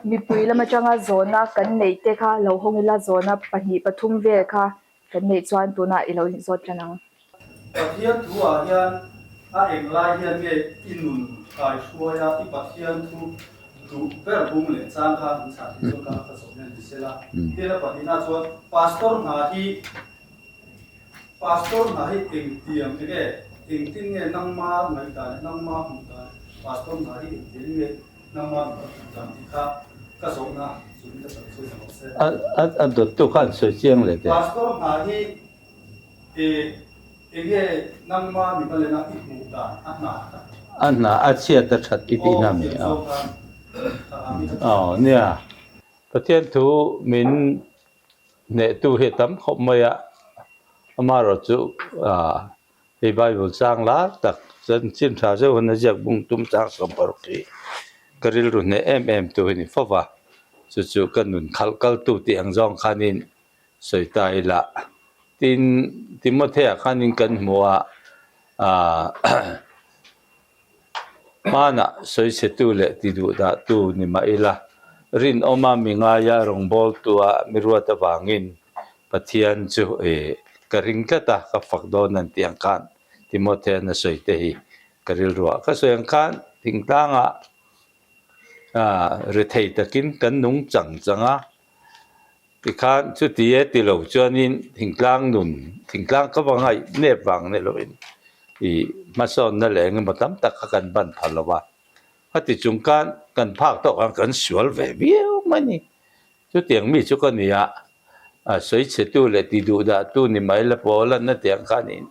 mipui lam atanga zawhna kan neih te kha lo hawng ila zawhna pahnih pathum vel kha kan neih chuan tunah i lo zawt tan ang. Pathian thu ah hian a eng lai hian nge i nun kai hruai a, i Pathian thu duh ber bung leh chang kha min chhah thei chuan ka ka zawh hian ni sela. Tin a pahnihna chuan Pastor hna hi Pastor hna hi engtiang enge engtin nge nangma ngaihdan leh nangma hmuh dan Pastor hna hi engtiang nge nangma hmuh dan tih kha ka zawhna chu min ka sawi chhuak ta lo se. A a dawttu kha an sawi chiang leh teh. Pastor hna hi e enge nangma mi balena i hmuh dan a hna kha. A hna a chhiat a that i tihna mi a. Aw nia Pathian thu min Hnehtu hi a tam khawp mai a, amaherawh chu hei Bible chang lar tak chanchin tha zeuh han a ziak bung tum chang 60 hi ka rilru hneh em em tu hi ni fo va, chu chu ka nun khalh kaltu tih ang zawng khanin sawi ta ila. Tin, Timothea khanin kan hmu a, Hmanah sawichhetu leh tiduhdahtu ni mah ila, rinawma mi ngaia rawngbawltua mi ruat avangin Pathian chu ka ring tlat a, ka fak dawn an tih ang khan Timothean a sawi te hi ka rilruah ka sawi ang khan thingtlangah rethei takin kan nung chang chang a. Tikhan chuti e ti lo chuanin thingtlang nun, thingtlang ka va ngaih nep vang ni loin ih hmasawnna leh engemaw tam tak kha kan ban pha lo a. Khati chung khan kan phak tawk ang kan sual ve viau mai ni. Chutiang mi chu ka ni a, a sawichhetu leh ti duhdahtu ni mai la pawl a na tiang khanin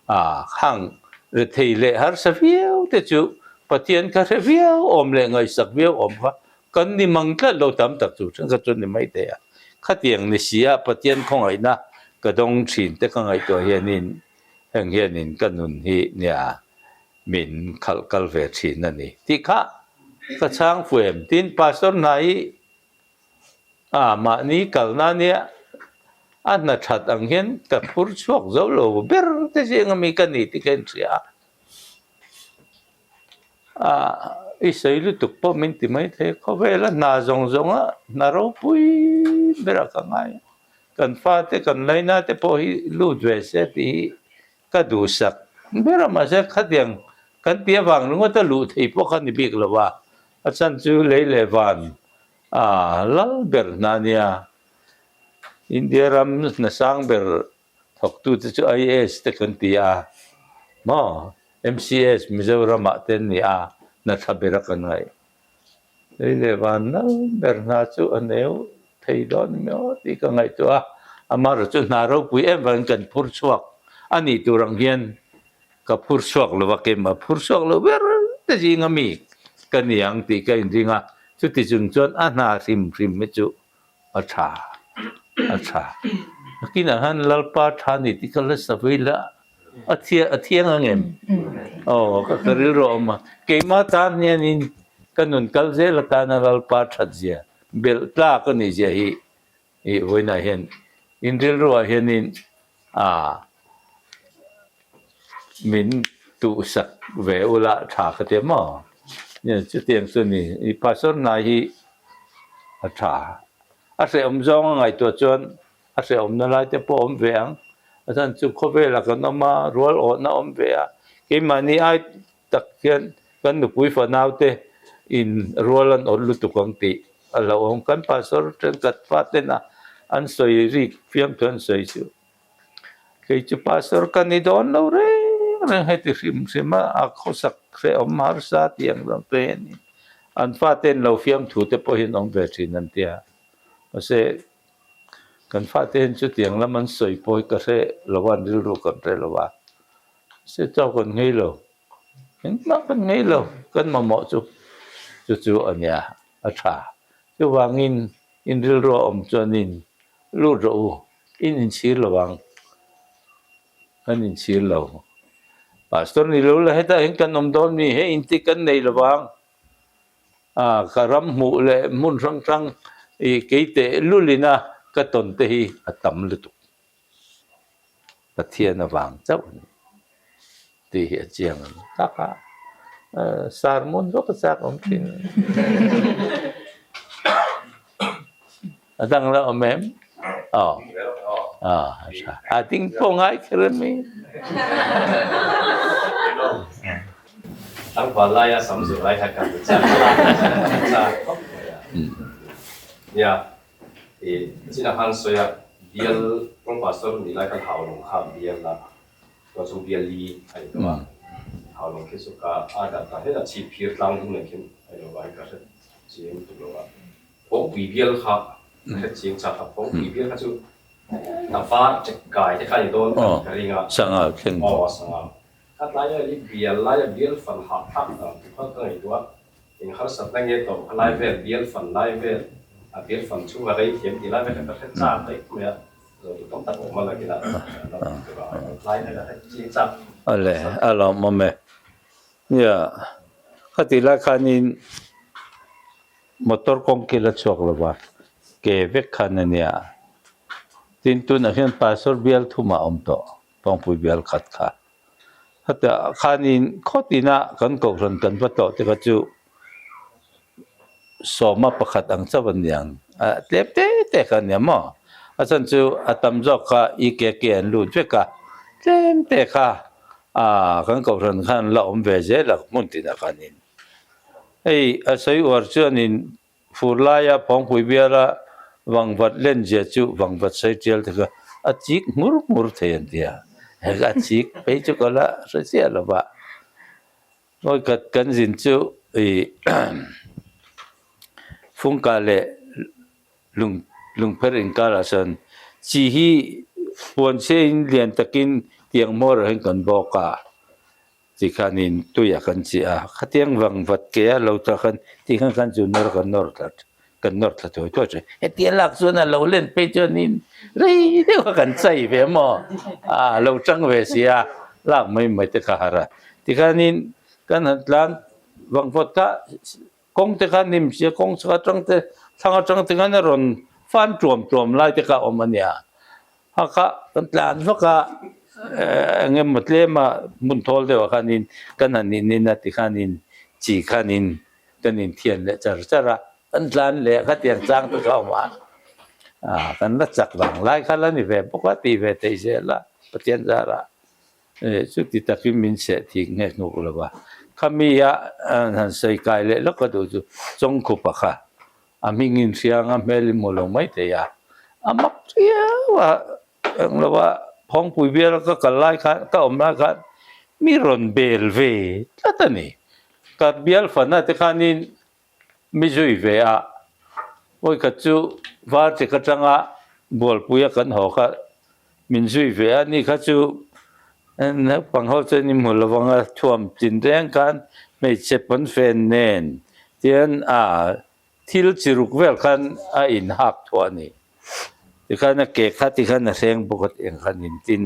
a hang rethei leh harsa viau te chu Pathian kha hre viau awm leh ngaihsak viau awm kha Kan ni mang tlat lo tam tak chu thenkhat chu ni mai thei a. Khatiang ni si a Pathian khawngaihna ka dawng thin te ka ngaihtuah hianin heng hianin ka nun hi nia min khalh kal ve thin a ni tih kha ka chhang fu em? Tin Pastor hna hi a mahni kalna nia a hna that ang hian ka phur chhuak zo lo ber te zing ami ka ni tih ka inhria a. I sawi lutuk pawh min ti mai thei a, khawvela hna zawng zawng a hna ropui berah ka ngai a, kan fate kan laina te pawh hi lut ve se tih hi ka duhsak ber a, mahse khatiang kan tih avang ringawt a luh thei pawh kha ni bik lo a, a chhan chu lei leh van a lal ber hna a nia, India ram hna sang ber Thawktute chu IAS te kan ti a maw? MCS Mizoramah te an ni a, hna tha bera kan ngaih. Lei leh van nal ber hna chu a neu thei dawn em aw tih ka ngaihtuah a, amaherawh chu hna ropui em vangin kan phur chhuak a nih tur ang hian ka phur chhuak lo va, keimah phur chhuak lo ber te zinga mi ka ni ang tih ka inring a, chuti chung chuan a hna hrim hrim hi chu A tha, a tha. Nakinah khan Lalpa tha ni tih ka la sa vei la, a thia a thiang ang em? Aw, ka ka rilru a awm a. Keimah tan hianin ka nun kal zel atana Lalpa that zia, belh tlak a nih zia hi i vawiinah hian in rilruah hianin a min tuhsak ve ula tha ka ti a maw? Chutiang chu a ni. I pastor hna hi a tha. A hrehawm zawng a ngaihtuah chuan a hrehawmna lai te pawh a awm ve ang. A chhan chu khawvelah kan awm a, rual awhna a awm ve a. Keimahni ai tak hian kan nupui fanau te in rual an awt lutuk ang tih a hlauhawm. Kan pastor thenkhat faten a an sawi rik fiamthu an sawi chu. Kei chu pastor ka ni dawn lo reng reng heti hrim hrim a, a khawsak hrehawm harsa tih ang zawng te hi a ni. An fate an lo fiamthu te pawh hian awm ve thin an tia. Mahse, kan fate hian chutiang lam an sawi pawh hi ka hre lo a, an rilru kan hre lo a. Mahse, chau kan ngei lo. Engmah kan ngei lo, kan mamawh chu chu chu a nia, a tha. Chuvangin in rilru a awm chuanin lut rawh u, in inchhir lo ang, kan inchhir lo. Pastor ni lo la hetah hian kan awm dawn mi, he inti kan nei lo vang. A ka ram hmuh leh hmun hrang hrang i kei teh lulin a ka tawn te hi a tam lutuk. Pathian avang chauh a ni tih hi a chiang ang tak a, sermon vak a chak awm thin. A dang la awm em? Aw. Aw, a tha. A ding pawh ngai kher a mi. Tlangval laia sam zawh lai kha kan chak chak khawp mai a. Nia, i chin a han sawi a, bial Rawng Pastor nih lai khan Haulawng kha bial a, chuan chu bial li a ni tawh a. Haulawng khi chu ka a dat ta hle a, chhip phir tlang ding nen khin a ilo vangin ka hre chiang tuk lo a. Phawngpui bial kha ka hre chiang chak a, phawngpui bial kha chu a var ṭek kai te kha a ni dawn ka ring a. Sangha thleng. Aw, sangha. Kha tlaia i bial laia bial fan hah thlak dan tur kha ka ngaihtuah a, eng harsatna nge tawh kha lai vel bial fan lai vel, a bial fan chhunga rei thiam tih lai vel kha ka hre chak daih mai a, zawhtu tam tak awm a lakin a lo ti tur a, tlai kha ka hre chiang chak. Awle, a lawmawm e. Nia, khati lai khanin motor kawng kil a chhuak lo va, ke vek khan a nia. Tin, tunah hian Pastor bial thumah a awm tawh. Pawngpui bial khat kha. Hetiah khanin khawt ina kan kohhran kan va tlawh te kha chu sawma pakhat ang chauh a niang. A tlem te te kha a nia maw? A chhan chu a tam zawk kha EKK an lut vek a, tlem te kha ah kan kohhran khan la awm ve zel a hmun tinah khanin. Hei a sawi uar chuanin Fur laia Phawngpui biala vangvat lenzia chu vangvat sawi tial te kha a chik hmur hmur thei an ti a, heng a chik phei chu ka la hre chiah lo va. Vawikhat kan zin chu ih Fungka leh lung lungpher inkarah chuan chi hi puanchhiain lian takin tiang hmawrah hian kan bawk a. Tikhanin tuiah kan chiah a, khatiang vang vat ke a lo tla khan tikhan khan chu nawr kan nawr thla kan nawr thla thuai thuai thin. Hetia lak chuan a lo len phei chuanin rei deuh kha kan chai ve maw? A lo tang ve si a, lak mai mai te kha har a. Tikhanin kan han tlan vang vat kha kawng te kha hnim sia kawng chhak atang te thlang atang te khan a rawn fan tuam tuam lai te kha a awm a nia. A kha kan tlan vak a, eng emaw tlem a hmun thawl deuh ah khanin kan han in in a tikhanin chi khanin kan inthian leh char char a, kan tlan leh a khatiang chang te kha a awm a, kan la chak vang lai kha la ni ve bawk a tih ve theih zel a Pathian zarah chuti takin min seh thik nghek hnuk lo va, khami a han sawi kai leh lawk ka duh chu Chawngkhupa kha A hming in hriang a hmel in hmu lo mai thei a, a mak riau a, eng lo a Phawngpui bial ka kal lai khan ka awm lai khan mi rawn bel ve tlat a ni. Ka bial fana te khanin mi zui ve a, vawikhat chu Varchek atanga Bualpuia kan haw kha min zui ve a, ni kha chu naupang ho chuan i hmu lo vang a, thuam tin reng khan hmeichhe pawnfen nen tian a thil chi ruk vel khan a inhak thuah a ni. Tikhan a ke kha tikhan a hreng bawk a eng khan in tin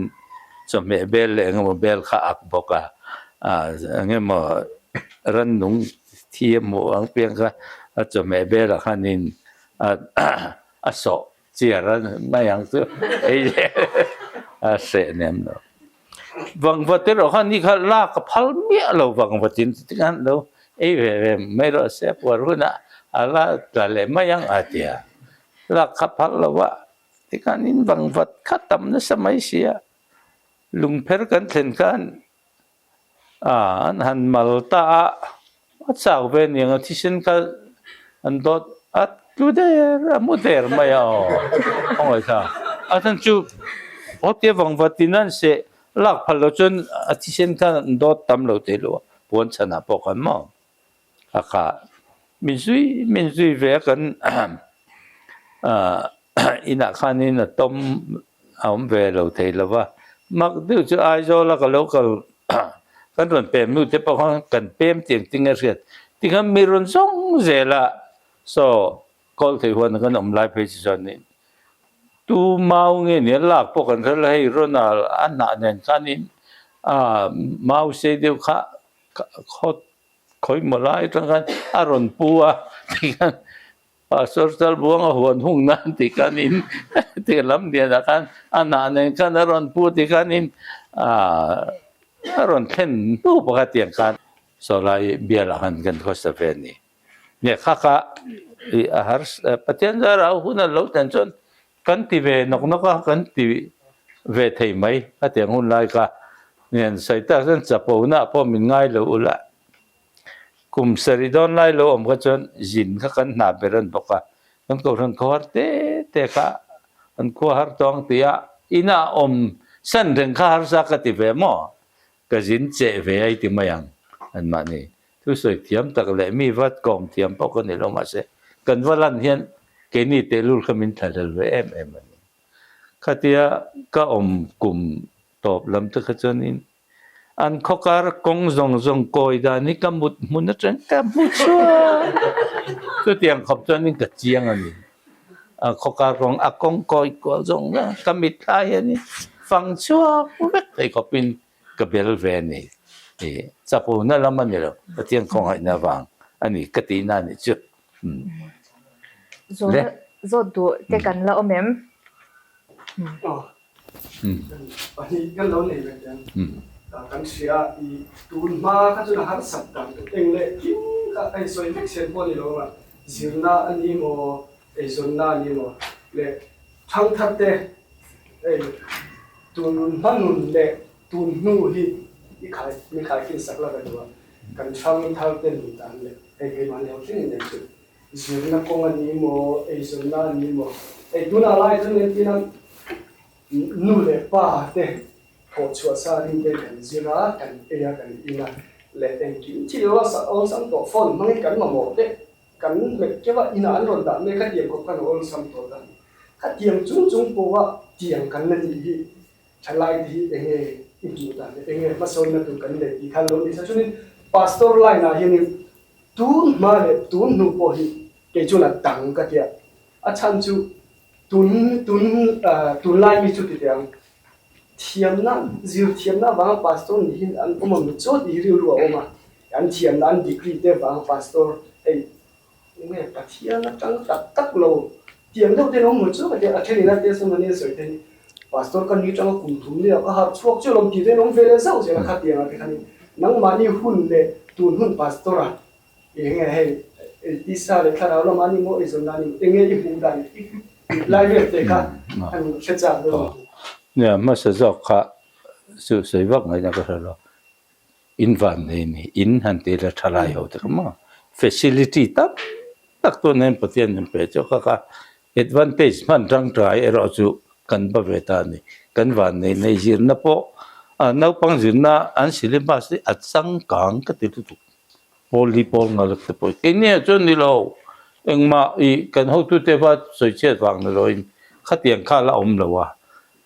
chawhmeh bel leh engemaw bel kha a ak bawk a, engemaw rannung thi a hmuh ang piang kha a chawhmeh belah khanin a sawh Chiar a mai ang chu ei leh a hreh nem lo. Vangvat erawh khan ni kha lak a phal miah lo vangvat in ti khan lo ei ve ve mai rawh se puar hunah a la tla leh mai ang a ti a. Lak kha phal lo a tikhan in vangvat kha tam nasa mai si a. Lungpher kan thlen khan A, an han mal ta a, a chak ve aniang a thisen kha an dawt a tlu der a mu der mai a aw a ngaihthla a chhan chu hawtia vang vatin an seh lak phal loh chuan a thisen kha an dawt tam lo thei lo a puan chhanah pawh khan maw a kha min zui min zui ve a kan inah khanin a tawm a awm ve lo thei lo va, mak deuh chu Aizawla ka lo kal kan rawn pem nu te pawh khan kan pem tiang ting a hriat tikhan mi rawn zawng zel a saw kawl thei huan kan awm lai phei chu chuan tu mau nge nia lak pawh kan hre lo hei rawn a a hnah nen khanin a mau sei deuh kha khaw khawimaw lai atang khan a rawn pu a tikhan Pastor Chalbuang a huan hung nan tih khanin tih lam lianah khan a hnah nen khan a rawn pu tih khanin a rawn thlen hnu pakhat tiang khan sawlai bialah khan kan khawsa ve a ni. Nge kha kha. I a har Pathian zara hun a lo thlen chuan kan ti ve nawk nawk a, kan ti ve thei mai hetiang hun lai kha. Nian sawi tak chuan chapona ah pawh min ngai lo ula. Kum sarih dawn lai lo awm kha chuan zin kha kan hna ber an bawk a, kan kohhran khawhar te te kha an khua har tawng tih a, inah awm san reng kha harsa ka ti ve maw? Ka zin cheh ve a i ti mai ang anmahni. Thusawi thiam tak leh mi vat kawm thiam pawh ka ni lo mahse kan va lan hian keini tehlul kha min thlahlel ve em em a ni. Khatia ka awm kum tawp lam te kha chuanin An khawkar kawng zawng zawng kawi dan hi ka mut hmun atang ka hmu chhuak. Chutiang khawp chuanin ka chiang a ni. A khawkar kawng a kawng kawi kual zawng zawng ka mit thlai hianin fang chhuak vek thei khawpin ka bel ve a ni. Chapona lam a ni lo, Pathian khawngaihna vang a ni ka tihna a nih chu. Zawhna zawt duh te kan la awm em? Pahnih kan lo nei vek hian kan hria a, i tun hma kha chuan a harsat dan tur eng leh kim kha a insawi vek sian pawh a ni lo ang a, zirna a ni maw, eizawnna a ni maw leh thangthar te hei tun hma nun leh tun hnu hi i khai mi khaikhin sak la ka duh a, kan thangthar te nun dan leh hei keimahni ho thlengin nei chu. Zirna kawng a ni maw, eizawnna a ni maw? Hei tunah lai chuan entir a nu leh pa te thawh chhuah sa rin te kan zir a, kan ei a, kan in a leh engkim thil awlsam tawh phone hmangin kan mamawh te kan hmet keuh a, inah an rawn dah mek a tiang khawp khan a awlsam tawh ta. Khatiang chung chung pawha tiang kan la nih hi thalai te hi enge i hmuh dan leh enge hmasawnna tur kan nei tih khan lo ni sa. Chuanin Pastor line ah hianin Tun hma leh tun hnu pawh hi kei chuan a dang ka tia. A chhan chu tun tun tunlai mi chu ti teh ang. Thiamna, zir thiamna avanga pastor ni hi an awm ang chaw tih hi rilru a awm a. An thiamna, an degree te avanga pastor hei enge Pathian atang tak tak lo tiang deuh ten awm ang chaw ka tia. A thenin a testimony a sawi te hi pastor ka ni tanga kum thum nia ka harh chhuak chiah lawm tih te an awm ve leh zauh zel a khatiang ah te khanin nangmahni hun leh tun hun pastor a enge hei tisa leh thlarau lamah ani maw eizawnna ani maw enge i hmuh dan i lai vel te kha an hre chak dawn. Nia hmasa zawk kha chu sawi vak ngaihna ka hre lo. In van nei ni, in han ti la tha lai ho te kha maw? Facility tam tak tun hian Pathian min pe chu kha kha advantage hman tangkai erawh chu kan ba ve ta a ni. Kan van nei nei zirna pawh naupang zirna an syllabus hi a changkang ka ti lutuk. Pawl hi pawl ngalak te pawh keini ah chuan ni lo engmah ih kan hotute va sawi chhiat vang ni loin khatiang kha la awm lo a.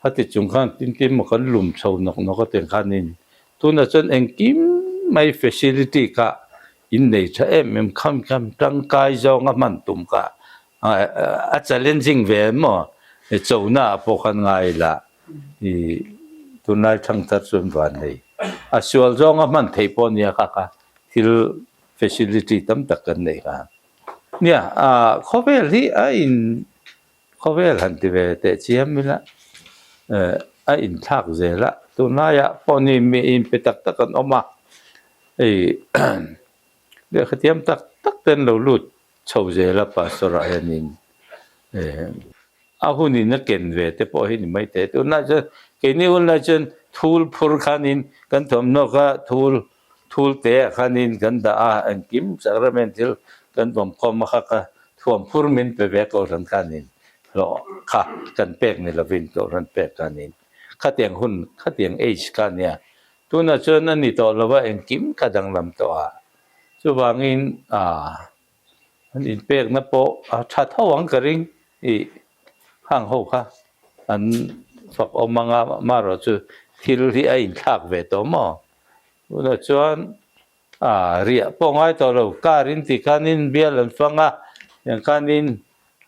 Hati chung khan tin tin maw kan lum chho nawk nawk a tiang khanin tunah chuan engkim mai facility kha in nei tha em em kham kham tangkai zawnga hman tum kha a challenging ve maw chona ah pawh khan ngai la ih tunlai thangthar chuan van nei a sual zawnga hman theih pawh nia kha kha thil facility tam tak kan nei kha nia khawvel hi a in Khawvel han ti ve teh chiam ila a inthlak zel a, tunlaiah pawh ni mi inpe tak tak an awm a, hei lehkha thiam tak tak te an lo lut chho zel a pastor ah hianin a hunin a ken ve te pawh hi ni maithei. Tunlai chuan keini hunlai chuan thul phur khanin kan thawmhnaw kha thul thul te ah khanin kan dah a, engkim sacrament thil kan vawmkhawm a kha kha thuam phur min pe ve kohhran khanin hlawh kha kan pek ni lovin kohhran pek khanin khatiang hun khatiang age kha nia tunah chuan a ni tawh lova engkim kha danglam tawh a chuvangin ah an inpekna pawh a tha tho ang ka ring ih hang ho kha an fak awm anga marawh chu thil hi a inthlak ve tawh maw Tunah chuan ah riah pawh ngai tawh lo, car in ti khanin bial an fang a, tiang khanin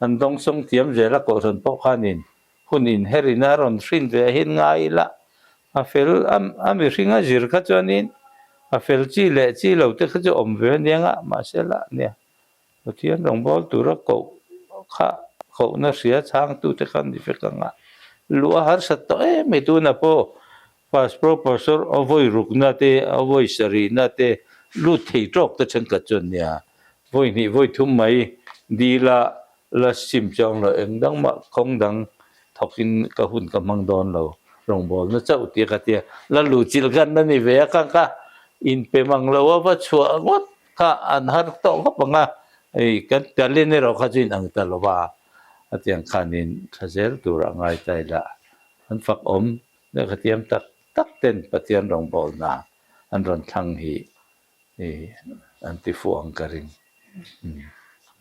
an dawngsawng thiam zel a kohhran pawh khanin hun inherin a rawn hrin ve ahin ngai ila a fel a mihring a zir kha chuanin a fel chi leh chi lo te kha chu awm ve aniang a mahse lah nia Pathian rawngbâwl tura koh kha kohna hria chhângtute kha an ni vek ang a, luh a harsat tawh em mai tunah pawh Pastor Pastor a vawi rukna te a vawi sarihna te lut thei tawk te thenkhat chu an nia, vawi hnih vawi thum mai Dila la sim chuang lo, eng dang mah kawng dang thawkin ka hun ka hmang dawn lo, rawngbawlna chauh tia ka tia la lu chilh kan a ni ve a, ka ka inpe mang lo a va chhuah ngawt kha an har tawh khawp ang a, hei kan talent erawh kha chu inang ta lo va, a tiang khanin tha zel turah ngai ta ila an fak awm lehkha thiam tak tak ten Pathian rawngbawlna an rawn thlang hi an ti fuh ang ka ring.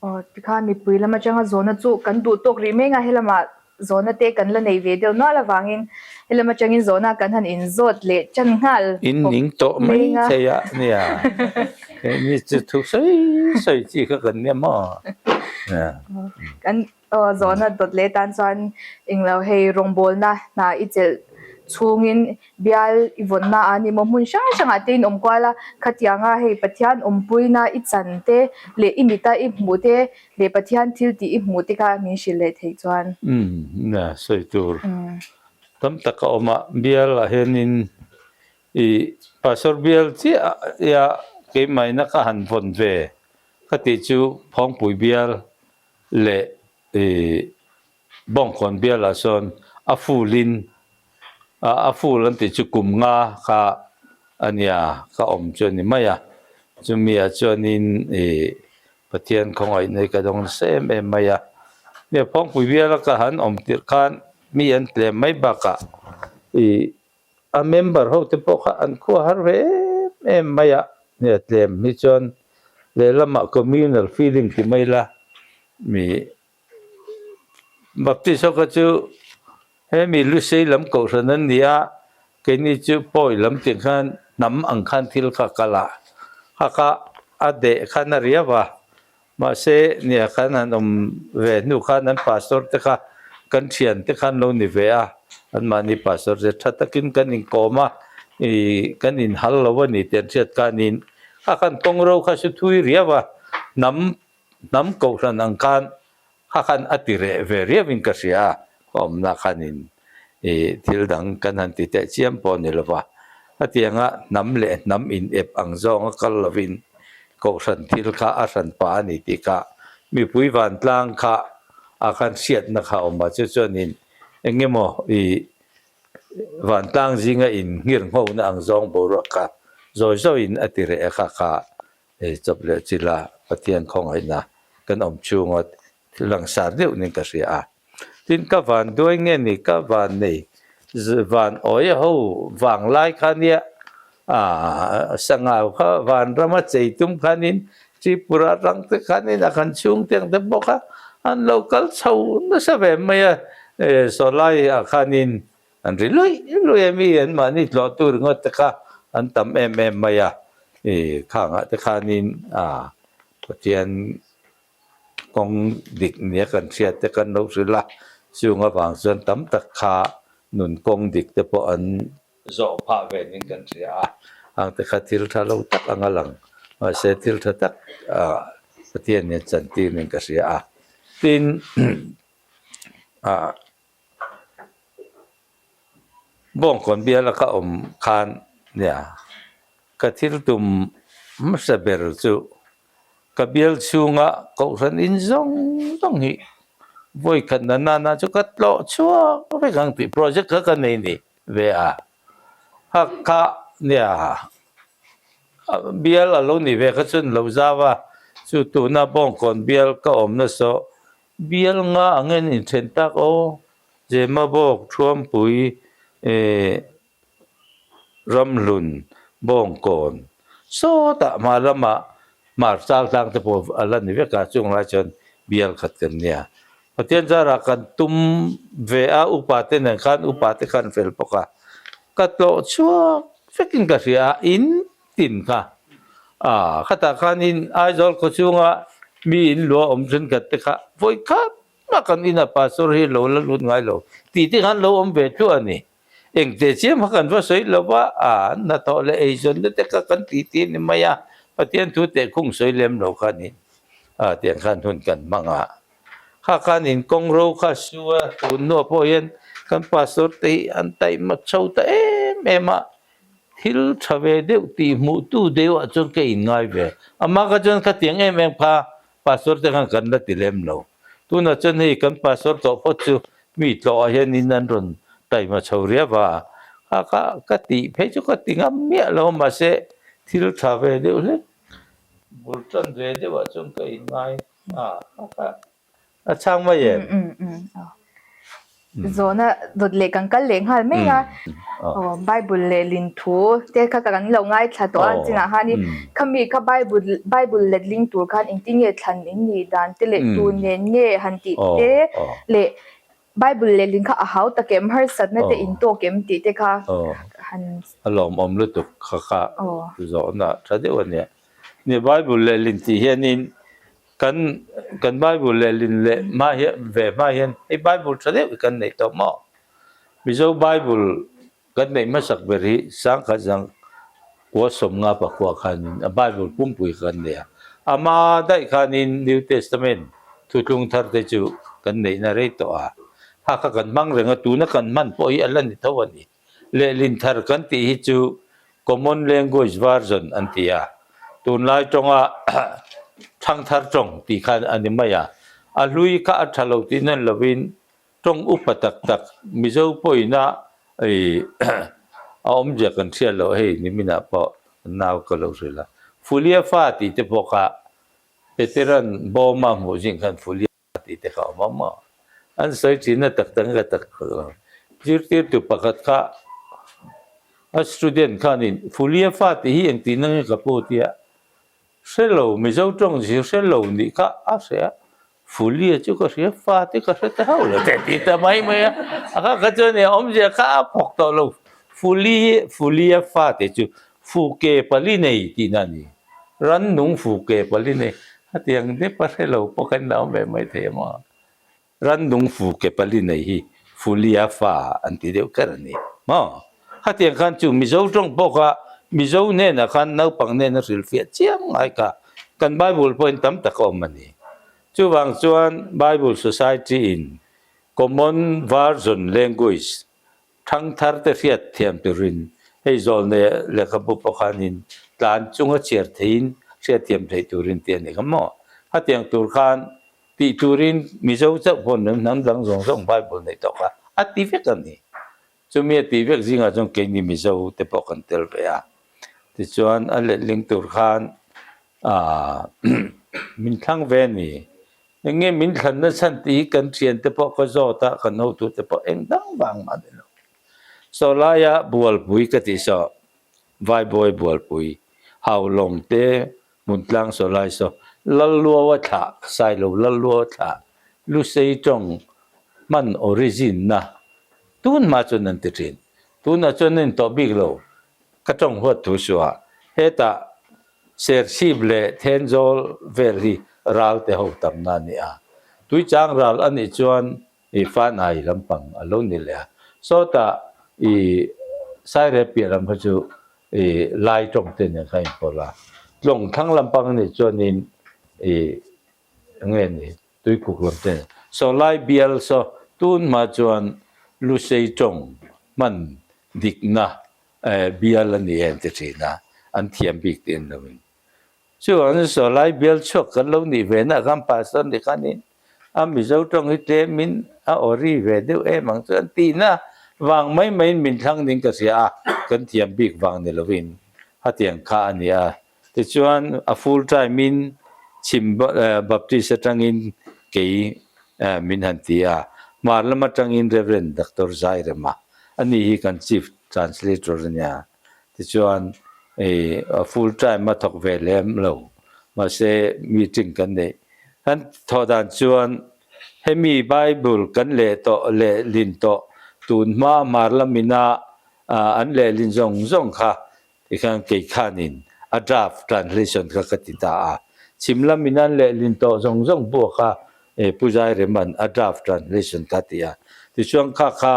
Aw tikhan mipui lam atanga zawhna chu kan duh tawk rih mek a, helamah zawhna te kan la nei ve deuh nual avangin helam atangin zawhna kan han inzawt leh tan nghal In ning tawh mai thei a nia, keini chu thu sawi sawi chi kha kan nia maw? Kan Aw zawhna dawt leh tan chuan englo hei rawngbawlna hna i chelh chhungin bial i vawnna a ni maw hmun hrang hrangah te in awm kual a, khatianga hei Pathian awmpuina i chan te leh i mita i hmuh te leh Pathian thil tih i hmuh te kha min hrilh leh theih chuan. Umm nia sawi tur tam tak a awm a, bial ah hianin i Pastor bial chiah ia keimahina ka han vawn ve ka tih chu Phawngpui bial leh Bawngkawn bialah sawn a full in a full an tih chu kum nga kha a nia ka awm chu a ni mai a, chumi ah chuanin Pathian khawngaihna hi ka dawng nasa em em mai a, nia Phawngpui biala ka han awm tirh khan mi an tlem mai bakah A member ho te pawh kha an khua har ve em em mai a, nia tlem hi chuan lehlamah communal feeling ti mai la mi Baptist ho kha chu hemi Lusei lam kohhran an ni a, keini chu Pawi lam tih khan hnam ang khan thil kha kal a, kha kha a deh khan a riau a. Mahse, nia khan han awm ve hnu khan an pastor te kha kan thian te khan lo ni ve a, anmahni pastor te tha takin kan inkawm a, ih kan inhal lo a ni tih an hriat khanin kha khan kawngro kha su thui riau a, hnam hnam kohhran ang khan kha khan a ti reh ve riauin ka hria a, ka awmna khanin ih thil dang kan han ti teh chiam pawh a ni lo va, hetianga hnam leh hnam in ep ang zawnga kal lovin kohhran thil kha a hran pah a ni tih kha mipui vantlang kha a khan hriatna kha a awm a, chu chuanin eng emaw ih vantlang zinga in nghirnghona ang zawng boruak kha zawi zawiin a ti reh a kha kha chawp leh chila Pathian khawngaihna kan awm chhunga thil langsar deuh niin ka hria a. Tin ka van duai nge ni ka van nei van awi ho vang lai kha nia aah sangau kha van rama chei tum khanin Tripura rang te khanin a kan chhung te ang te pawh kha an lo kal chho nasa ve mai a sawlai ah khanin an ri luih luih a mi an mahni tlawh tur ringawt te kha an tam em em mai a ih khangah te khanin aah Pathian Kawng dik nia kan hriat te kan lo hrilh a, chung avang chuan tam tak kha nun kawng dik te pawh an zawh phah ve ning kan hria a, ang te kha thil tha lo tak anga lang mahse thil tha tak Pathian hian chantir ning ka hria a, tin ah Bawngkawn biala ka awm khan nia ka thil tum hmasa ber chu ka bial chhunga kohhran in zawng zawng hi vawi khat na nana chu ka tlawh chhuak vek ang tih project kha ka nei ni ve a, hakha nia bial a lo ni ve kha chuan lo zau a, chu tuna Bawngkawn bial ka awm nasa Bial nga ang en inthen tak aw, Zemabawk, Thuampui, Ramhlun, Bawngkawn, sawtah hma lamah Hmar chal tlang te pawh a la ni vek a, chung lai chuan bial khat kan nia. Pathian zarah kan tum ve a, upa te nen khan upa te khan fel bawk a, ka tlawh chhuak vekin ka hria a, in tin kha. A, khatah khanin Aizawl khaw chhunga mi in luah awm thenkhat te kha vawi khat mah kan inah pastor hi lo la lut ngai lo tih te khan lo awm ve tluah a ni. Eng teh chiam kha kan va sawi lo va, a, hnathawh leh eizawnna te kha kan tih tih a ni mai a, Pathian thu teh khung sawi lem lo khanin a, tiang khan hun kan hmang a. Kha khanin kawng ro kha su a, tun hnuah pawh hian kan pastor te hi an taihmak chho ta em em a, Thil tha ve deuh tih hmuh tu deuh ah chuan ka inngai ve. Amah kha chuan khatiang em em kha Pastor te khan kan la ti lem lo. Tunah chuan hei kan pastor tawh phawt chu mi tlawhah hianin an rawn taima chho riau a, kha kha ka tih phei chu ka ti ngam miah lo mahse thil tha ve deuh hlek bul tan ve deuhah chuan ka inngai a, kha kha A chhang mai em? Zawhna dawt leh kan kal leh nghal mai a. Aw Bible lehlin thu te kha kan lo ngaithla tawh a chinah khanin khami kha Bible Bible letling tur khan engtin nge thlan in nih dan te leh tu nen nge han tih te leh Bible lehlin kha a hau tak em harsatna te in tawk em tih te kha han A lawmawm lutuk kha kha zawhna tha deuh a nia. Nia Bible lehlin tih hianin Kan kan Bible lehlin leh hma hian ve hma hian hei Bible tha deuh hi kan neih tawh maw? Mizo Bible kan neih hmasak ber hi sangkhat zang kua sawmnga pakua khanin a Bible pumpui kha kan nei a. Ama daih khanin New Testament thuthlung thar te chu kan neihna rei tawh a. Ha kha kan hmang reng a, tuna kan hman pawh hi a la ni tho a ni. Lehlin thar kan tih hi chu Common Language Version an ti a, tunlai tawnga thangthar tawng tih khan a ni mai a. A hlui kha a tha lo tih nan lovin tawng upa tak tak Mizo pawhina a awmzia kan hriat loh hei niminah pawh nau ka lo hrilh a. Fulia fa tih te pawh kha Peteran bawma hmuh zing khan Fulia tih te kha a awm a maw? An sawi thin a tak tak ka tak tak lo. Zirtirtu pakhat kha a student khanin Fulia fa tih hi engtin nge ka pu tia hre lo Mizo tawng zir hre lo nih kha a hre a, Fulia chu ka hria fa te ka hre ta hauh lo te ti ta mai mai a, a kha kha chuan eng awmzia kha a phawk tawh lo. Fuli Fulia fa tih chu Fuke pali nei tihna a ni. Rannung fuke pali nei. Hetiang dep a hre lo pawh kan la awm ve mai thei a maw? Rannung fuke pali nei hi Fulia fa an ti deuh kher a ni maw? Hetiang khan chu Mizo tawng pawh kha Mizo hnenah khan naupang hnena hrilhfiah chiam ngai kha kan Bible pawhin tam tak a awm a ni. Chuvang chuan Bible Society in Common Version Language Thangthar te hriat thiam turin hei zawlnei lehkhabu pawh khanin tlan chunga chhiar theihin hriat thiam theih turin tih a ni kha maw? Hetiang tur khan tih turin Mizo chauh pawh ni hnam dang zawng zawng Bible neih tawh kha a ti vek a ni. Chumi a tih vek zingah chuan keini Mizo te pawh kan tel ve a. Tichuan a letling tur khan aah min thlang ve a ni. Eng nge min thlanna chhan tih hi kan thiante pawh ka zawt a, kan hotute pawh eng dang vang mah ni lo. Saw laia bualpui ka tih saw, Vaibawi bualpui, Haulawng te, Hmuntlang saw lai saw, Lalluaua thlah, Sailo Lalluaua thlah, Lusei tawng hman origin na tun hma chuan an ti thin. Tunah chuan a intawh bik lo, ka tawng huat thu suah hetah Serchhip leh Thenzawl vel hi ral te ho tamna a ni a. Tuichang ral a nih chuan i Fanai lampang a lo ni leh a. Sawtah i Sairep piah lam kha chu i Lai tawng te nen kha a inpawlh a. Tlawng thlang lampang a nih chuanin i nge ni Tuikuk lam te nen. Saw Lai bial saw tun hma chuan Lusei tawng hman dikna Bial a ni em ti thin a, an thiam bik tih an lo in. Chuan Sawlai bial chhuak kan lo nih ve na khan Pastor ni khanin a Mizo tawng hi tlem in a awri ve deuh em ang chu an tih na vang mai mai in min thlang ding ka hria a, kan thiam bik vang ni lo in hetiang kha a ni a. Tichuan a full time in Chhim Baptist atangin kei min han ti a, hmar lam atangin Rev. Doctor Zairema a ni hi kan Chief Translator a nia. Tichuan full time a thawk ve lem lo, mahse meeting kan neih kan thawh dan chuan hemi Bible kan leh tawh lehlin tawh tun hma hmar lamina an lehlin zawng zawng kha Tikhan kei khanin a draft translation kha ka ti ta a. Chhim lamin an lehlin tawh zawng zawng pawh kha Pu Zairema'n a draft translation kha a ti a. Tichuan kha kha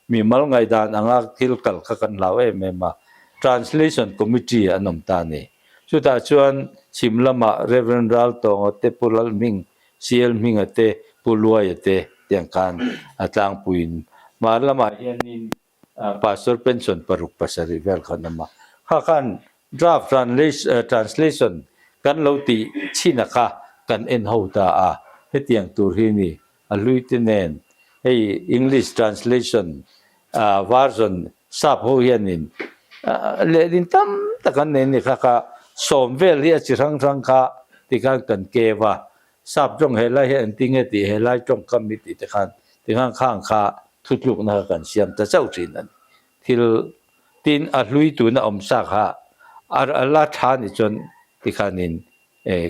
mimal ngaihdan anga thil kal kha kan hlau em em a. Translation Committee an awm ta a ni. Chutah chuan chhim lamah Rev. Raltawnga te, Pu Lalhming, CL Hminga te, Pu Luaia te tiang khan a tlangpuiin hmar lamah hianin Pastor pension paruk pasarih vel khan awm a, kha khan draft translation kan lo tih chhin a kha. kan en ho ta a, hetiang tur hi ni a hlui te nen hei English translation version sap ho hianin lehlin tam tak an nei a ni kha kha sawm vel hi a chi hrang hrang kha tikhan kan keu a, sap tawng helai hian an ti nge tih helai tawngkam hi tih te khan tikhan khang kha thutlukna kha kan siam ta chauh thin a ni. Thil tin a hlui tuna awm sa kha a la tha nih chuan tikhanin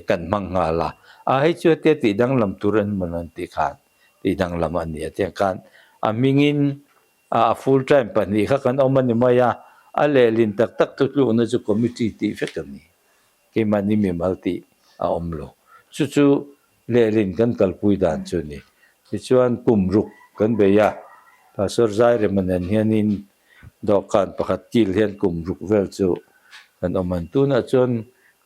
kan hmang nghal a, a hei chu hetia tih danglam tur an mawn an tih khan tih danglam a ni a tiang khan a hmingin a full time pahnih kha kan awm a ni mai a, a lehlin tak tak thutlukna chu committee tih vek a ni, keimahni mimal tih a awm lo, chu chu lehlin kan kalpui dan chu a ni. Tichuan kum ruk kan bei a, Pastor Zairema nen hianin dawhkan pakhat kil hian kum ruk vel chu kan awm an. Tunah chuan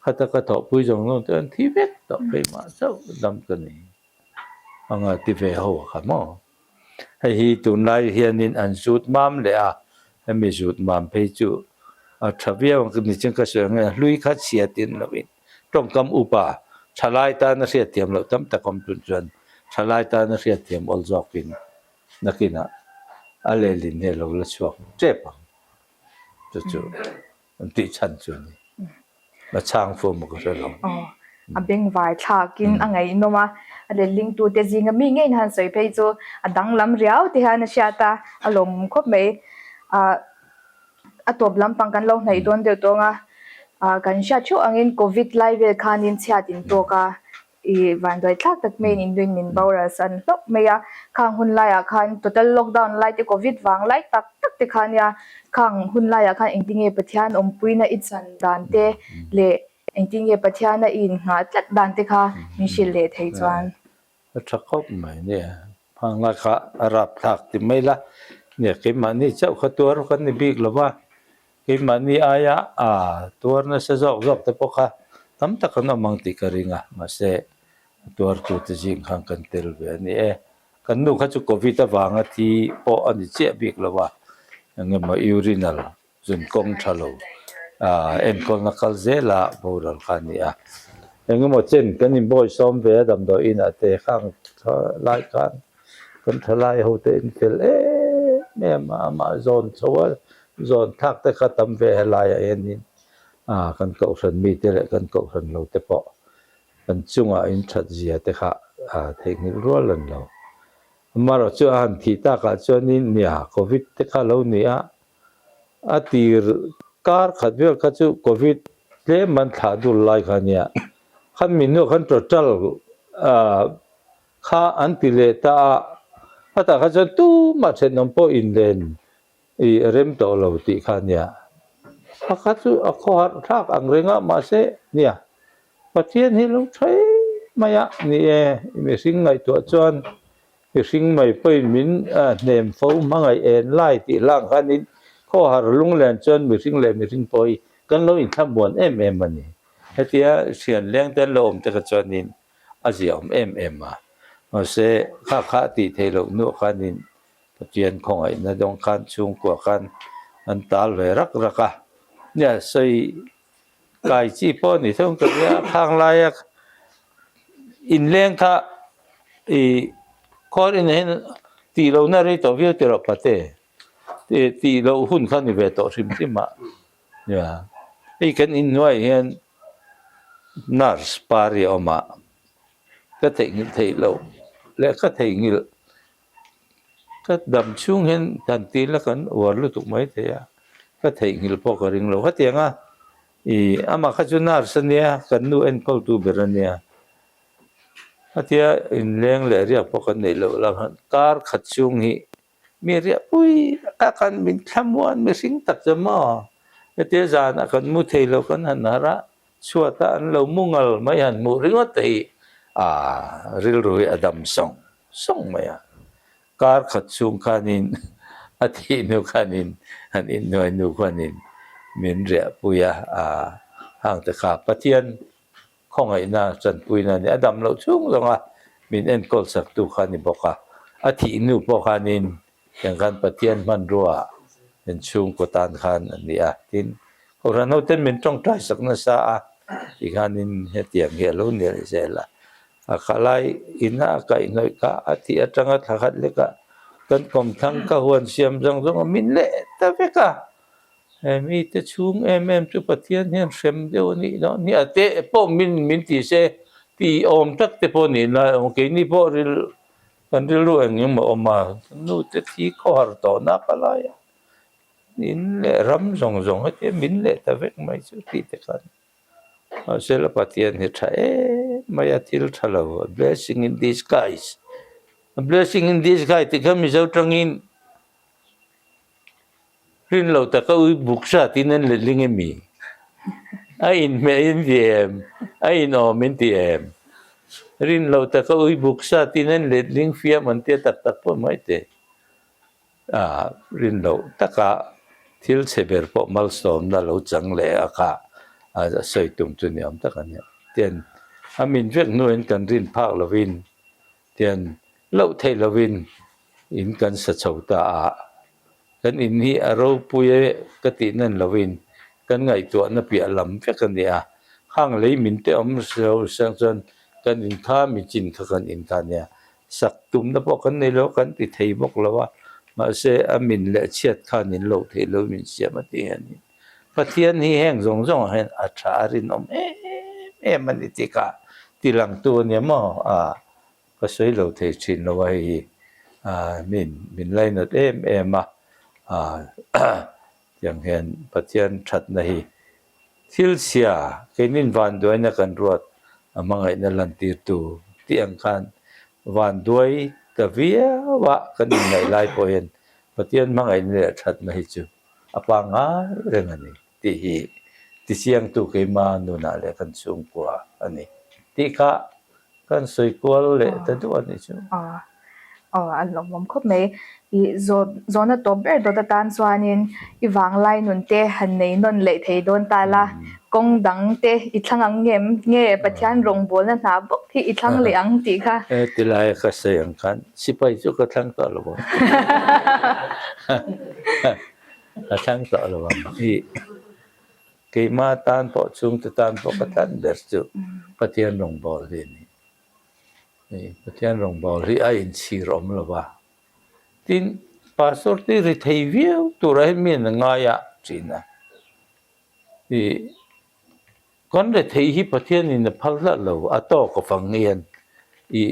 khata ka thawhpui zawng zawng te an thi vek tawh keimah chauh dam ka ni anga ti ve ho a kha maw. Hei hi tunlai hianin an zut mam leh a, hemi zut mam phei chu a tha viau ang nichin ka sawi ang e, hlui kha chhia tin loin tawngkam upa thalai tana hriatthiam loh tam tak awm tun chuan thalai tana hriatthiam awl zawkin nakinah a lehlin hi a lo la chhuak tep ang chu chu an tih chhan chu a ni. A chhang fo maw ka hre lo. Aw, a bengvar thlakin a ngaihnawm a, a lehlingtute zinga mi ngeiin han sawi phei chu a danglam riau te hian a hriat a, a lawmawm khawp mai. Ah, a tawp lampang kan lo hnaih dawn deuh tawng a, ah kan hriat theuh angin Covid lai vel khanin chhiat intawk a, I vanduai thlak tak maiin Induin min boral san hlauh mai a, khang hun laiah khan total lockdown lai te covid vang lai tak tak te kha nia, khang hun laiah khan engtinge Pathian awmpuina i chan dan te leh engtinge Pathiana i innghah tlat dan te kha min hrilh leh thei chuan. A tha khawp mai nia, hang lai kha a rap thlak ti mai la, nia keimahni chauh kha tuar kan ni bik lo va, Keimahni aia a tuar nasa zawk zawk te pawh kha tam tak an awm ang tih ka ring a, mahse a tuartute zing khan kan tel ve a ni e. Kan nu kha chu Covid avanga thi pawh a ni chiah bik lo a, eng emaw urinal zun kawng tha lo enkawlna kal zela boral kha a ni a. Eng emaw chen kan inbawi sawm ve a damdawi inah te khang lai khan Kan thalai hote in fel em em a, amah zawn chho a, zawn thlak te kha tam ve helaiah hianin kan kohhran mite leh kan kohhran lo te pawh kan chungah in that zia te kha theihnghilh rual an lo. Amaherawh chu a han thih takah chuanin nia Covid te kha lo ni a, a tir kar khat vel kha chu Covid tlem an thlah dul lai kha nia, khan mi hnuah khan total Kha an ti leh ta a, khatah kha chuan tumah thenawm pawh inlen i rem tawh lo tih kha a nia. A kha chu a khawharh thlak ang reng a, mahse nia, Pathian hi lo tha em mai a ni e, i mihring ngaihtuah chuan mihring mai pawhin min hnem fo hmangaih en lai tih hlang khanin khawhar lunglen chuan mihring leh mihring pawh hi kan lo inthlamuan em em a ni. Hetia thian leng te an lo awm te kha chuanin a ziahawm em em a, mahse kha kha a tih theih loh hnuah khanin Pathian khawngaihna dawng khan chhungkua khan an tal ve rak rak a, nia sawi kai chi pawh a ni thung ka nia, khang laia inleng kha ih khawl inah hian tih lohna rei tawh viau tih rawh pate tih loh hun kha ni ve tawh hrim hrim a. Nia, hei kan inhnuaiah hian nurse pari a awm a, ka theihnghilh theih loh leh ka theihnghilh ka dam chhung hian dan tir la kan uar lutuk mai thei a, ka theihnghilh pawh ka ring lo. Hetiang a ih amah kha chu nurse a nia, kan nu enkawltu ber a nia, hetia inleng leh riak pawh kan neih loh lam hian kar khat chhung hi Mi riahpui taka kan min thlamuan mihring tak chu maw? Hetia zanah kan mu thei lo kan han harh a, chhuatah an lo mu ngal mai han hmuh ringawt te hi aah rilru hi a dam sawng sawng mai a. Kar khat chhung khanin a thih hnu khanin han inhnuai hnu khanin min riahpui a, aah hang te kha Pathian Khawngaihna chanpuina a ni. A dam loh chhung zawnga min enkawl saktu kha a ni bawk a. A thih hnu pawh khanin tiang khan Pathian hmanrua in chhungkaw tan khan a ni a. Tin, Kohhran hoten min tawngtai sak nasa a tih khanin hetiang hi a lo ni leh zel a. A kha lai ina a kaihhnawih kha a thih atanga thla khat lek a kan kawmthlang ka huan siam zawng zawng a min leh ta vek a. He mite chhung em em chu Pathian hian hrem deuh a nih dawn hi a te pawh min min ti se tih awm tak te pawh nih lai awm keini pawh ril kan rilru eng emaw awm a nu te thi khawhar tawh nak a lai a in leh ram zawng zawng hetia min leh ta vek mai chu tih te khan Mahsela Pathian hi tha em mai a thil tha lo a blessing in disguise a blessing in disguise tih kha Mizo tangin rin lo taka ui buk sa tin an letling emi a inhmeh in ti em a inawm in ti em rin lo taka ui buk sa tin an letling fiam an tia tak tak pawh mai teh. A rin loh taka thil chhe ber pawh malsawmna lo chang leh a kha a sawi tum chu ni awm tak a nia. Tian a min vek hnuin kan rin phak lovin tian loh theih lovin in kan sa chho ta a, kan in hi a ropui e ka tih nan lovin kan ngaihtuahna piah lam vek a nia. Khang lei min te awm sang chuan kan in kha mi chin kha kan in kha a nia. Sak tumna pawh kan nei lo, kan ti thei bawk lo a, mahse a min leh chhiat khan in loh theih lo min siam a ti hian Pathian hi heng zawng zawngah hian a tha a rinawm em em a ni tih kha tilangtu a nia maw? A ka sawi lo thei thin lo a hei hi min min lainat em em a, tiang hian Pathian thatna hi Thil chhia, keinin vanduaina kan ruat a hmangaihna lantirtu tih ang khan vanduai ta viau a kan inngaih lai pawh hian Pathian hmangaihna leh thatna hi chu a pangngai reng a ni tih hi tichiangtu keima nunah leh kan chhungkua a ni tih kha Kan sawi kual leh ta duh a nih chu. Aw, aw a lawmawm khawp mai. I zawh zawhna tawp ber dawt atan chuanin i vanglai nun te han nei nawn leh thei dawn ta la, kawng dang te i thlang ang ngem nge Pathian rawngbawlna hna bawk hi i thlang leh ang tih kha. He ti laia ka sawi ang khan sipai chu ka thlang tawh lo ang. Ka thlang tawh lo ang i. Keimah tan pawh chhungte tan pawh ka tlan ber chu Pathian rawngbâwl hi a ni. Pathian rawngbâwl hi a inchhir awm lo va. Tin, Pastor te ri thei viau turah hian mi an ngai a ṭhin a. Kan rethei hi Pathianin a phal hlat lo, a tawk a fang hian i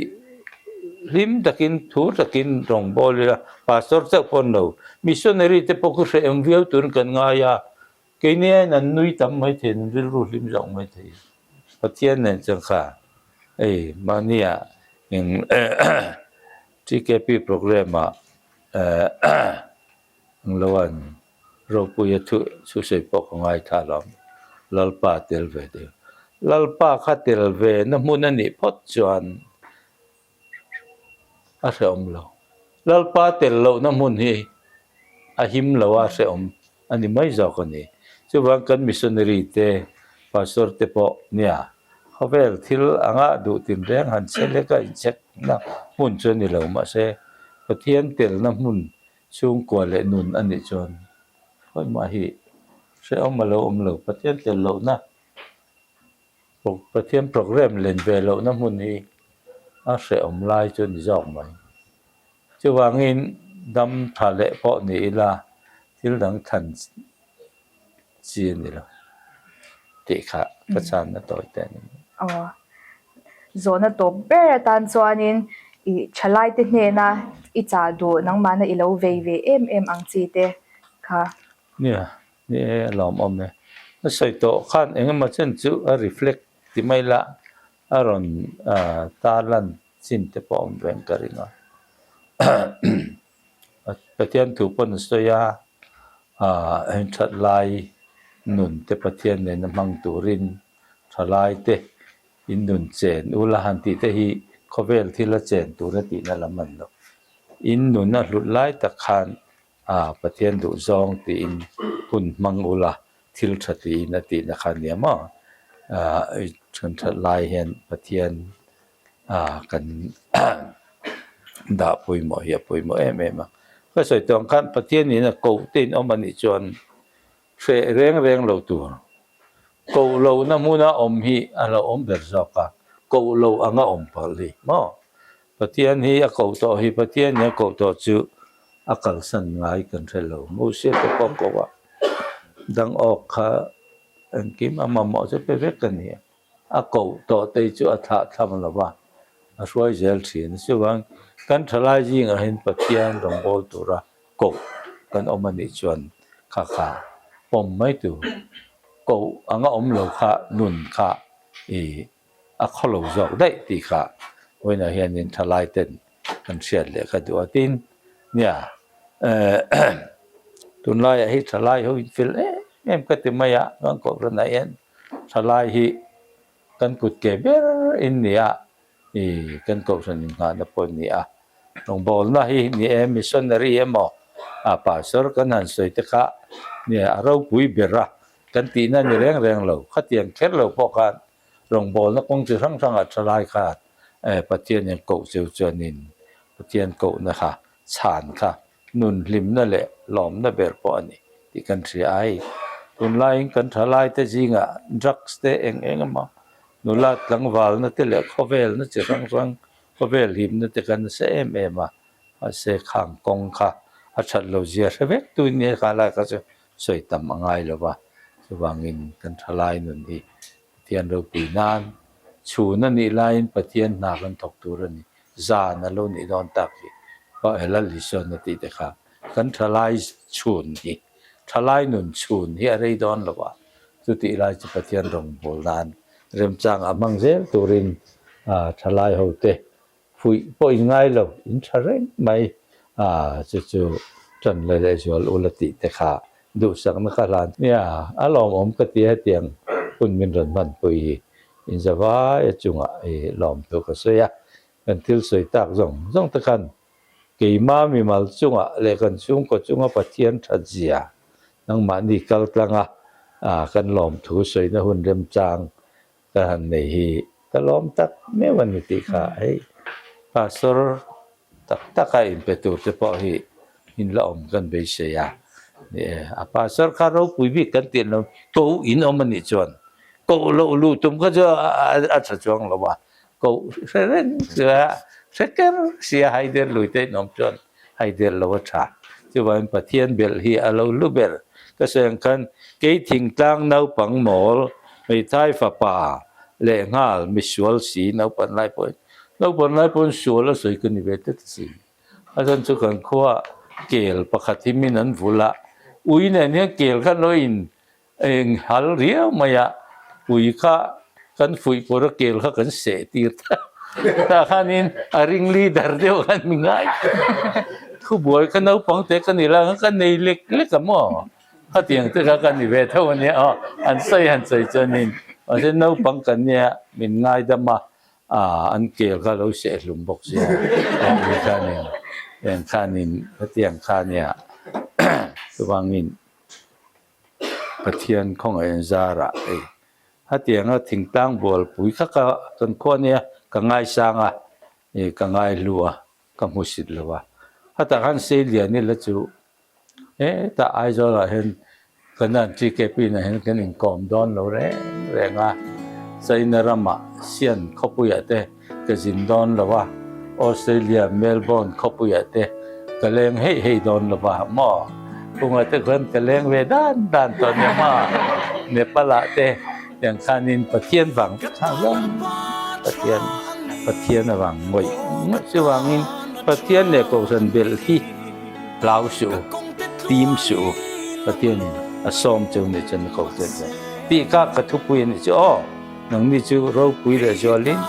hlim takin thu takin rawngbâwl ila Pastor chauh pawh an lo. Missionary te pawh khu hrehawm viau turin kan ngai a. Keini aiin an nui tam mai thei, an rilru hlim zawk mai thei. Pathian nen chuan kha hei mahnia eng TKP programme ah englo an ropuia thu thusawi pawh ka ngaithla alawm, Lalpa tel ve deuh. Lalpa kha tel ve na hmun a nih phawt chuan a hrehawm lo. Lalpa tel lohna hmun hi a him lo a, hrehawm a ni mai zawk a ni. Chuvang kan missionary te, pastor te pawh nia khawvel thil anga duh tinreng han che lek a inchekna hmun chu a ni lo. Mahse, Pathian telna hmun chhungkua leh nun a nih chuan khawi mah hi hrehawm a lo awm lo. Pathian tel lohna Pathian programme len ve lohna hmun hi a hrehawm lai chu a ni zawk mai. Chuvangin dam tha leh pawh ni ila thil dang thlan chi a ni lo tih kha ka chhanna tawi te a ni. Aw, zawhna tawp ber atan chuanin i thalaite hnena i chah duh nangmahna i lo vei ve em em ang chi te kha. Nia, ni e a lawmawm e. A sawi tawh khan eng emaw chen chu a reflect ti mai la a rawn tarlan chin te pawh a awm reng ka ring a. Pathian thu pawn a sawi a, heng that lai nun te Pathian nena hmang turin thalai te in nun chen ula han tih te hi khawvel thila chen tura tihna lam an lo. In nun a hlut lai tak khan A, Pathian duh zawng tiin hun hmang ula thil tha tiin a tihna kha nia maw? I then that lai hian Pathian kan dah pawimawh hi a pawimawh em em a. Ka sawi tawh ang khan Pathianin a koh te in awm a nih chuan hreh reng reng lo tur. Koh lohna hmuna awm hi a hlauhawm ber zawk a. Koh lo anga awm palh hi maw? Pathian hi a koh tawh hi Pathian hi a koh tawh chu a kalsan ngai kan hre lo. Mosia te pawh koh a dang awk kha engkim a mamawh chu pe vek a ni a. A koh tawh te chu a thlah thlam lo va, a hruai zel thin. Chuvang kan thalai zingah hian Pathian rawngbâwl tura koh kan awm a nih chuan kha kha pawm mai tur. Koh anga awm lo kha nun kha i a khawlo zawk daih tih kha vawiinah hianin thalai ten kan hriat leh ka duh a. Tin, nia tunlaiah hi thalai ho infel em em ka ti mai a, kan kohhranah hian thalai hi kan kut ke ber in ni a, i kan kohhran inngahna pawh a ni a. Rawngbawlna hi ni e, missionary emaw a pastor kan han sawi te kha nia a ropui ber a, Kan tihna ni reng reng lo. Khatiang kher lo pawh khan rawngbawlna kawng chi hrang hrangah thalai khan Pathian in koh cheu chuanin Pathian kohna kha chhan kha nun hlimna leh lawmna ber pawh a ni tih kan hria ai. Tunlaiin kan thalaite zingah drugs te eng eng emaw nula tlangvalna te leh khawvelna chi hrang hrang khawvel himna te kan nasa em em a, mahse khang kawng kha a that lo zia hre vek tu nia kha lai kha chu sawi tam a ngai lo va, chuvangin kan thalai nun hi Pathian ropui nan chhun a nih laiin Pathian hna kan thawk tur a ni, zan a lo nih dawn tak hi Lal Isuan a tih te kha kan thalai chhun hi thalai nun chhun hi a rei dawn lo va, chutih lai chu Pathian rawngbâwl nan remchang a hmang zel turin thalai hote Fuih pawh in ngai lo, in tha reng mai a, chu chu tan la leh zual ula tih te kha duhsakna ka hlan. Nia, a lawmawm ka ti hetiang hun min rawn hmanpui hi in zavai a chungah i lawmthu ka sawi a, kan thil sawi tak zawng zawng te khan keima mimal chungah leh kan chhungkaw chunga Pathian that zia nangmahni kal tlanga kan lawmthu sawina hun remchang Ka han nei hi ka lawm tak meuh a ni tih kha hei pastor tak tak a inpe tur te pawh hi in la awm kan beisei a ni e. A pastor kha ropui bik kan tih lo ko in awm a nih chuan ko loh luh tum kha chu a tha chuang lo a, ko hre reng sia hre ker sia haider lui te in awm chuan haider lo a tha. Chuvangin Pathian belh hi a lo hlu ber. Ka sawi ang khan kei thingtlang naupang mawl, hmeithai fapa lehnghal misual si naupan lai pawhin naupan lai pawhin sual a sawi ka ni ve tlat a si. A chhan chu kan khua kel pakhat hi min an vul a, ui nen hian kel kha lo in Eng hal riau mai a, ui kha kan fuih pawr a kel kha kan seh tir ta. Tah khanin a ring leader deuh khan mi ngai thubuai kha naupang te ka ni la ka nei lek lek a maw? Khatiang te kha ka ni ve tho a nia aw, an sawi han sawi chuanin mahse naupang kan nia min ngaidam a, an kel kha lo seh hlum bawk sia ui khanin eng khanin hetiang kha nia chuvangin. Pathian khawngaih an zarah ei. Hetianga thingtlang bualpui kha ka kan khua nia ka ngaisang a, ih ka ngaihlu a, ka hmusit lo a. Hetah khan Seilian ila chu hetah Aizawlah hian kan an TKP nah hian kan inkawm dawn lo reng reng a. China ramah Sian khawpuiah te Ka zin dawn lo a, Australia Melbourne khawpuiah te ka leng heih heih dawn lo va maw? Kunga te khuan ka leng ve dan dan tawh nia maw? Nepal ah te tiang khanin Pathian vang vek kha zawng Pathian Pathian avang ngawih ngawih chuvangin Pathian leh Kohhran belh hi hlau suh u, tim suh u, Pathianin a sawm cheu nih chuan a ko tel ve tih kha ka thupui a nih chu aw. Nangni chu ropui leh zualin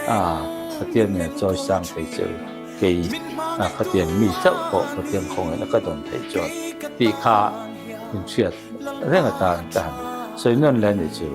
a Pathian nen chawi sang thei che u, kei a Khatian mi chauh pawh Pathian khawngaihna ka dawn theih chuan tih kha inhriat reng atan ka han sawi nawn leh a ni chu.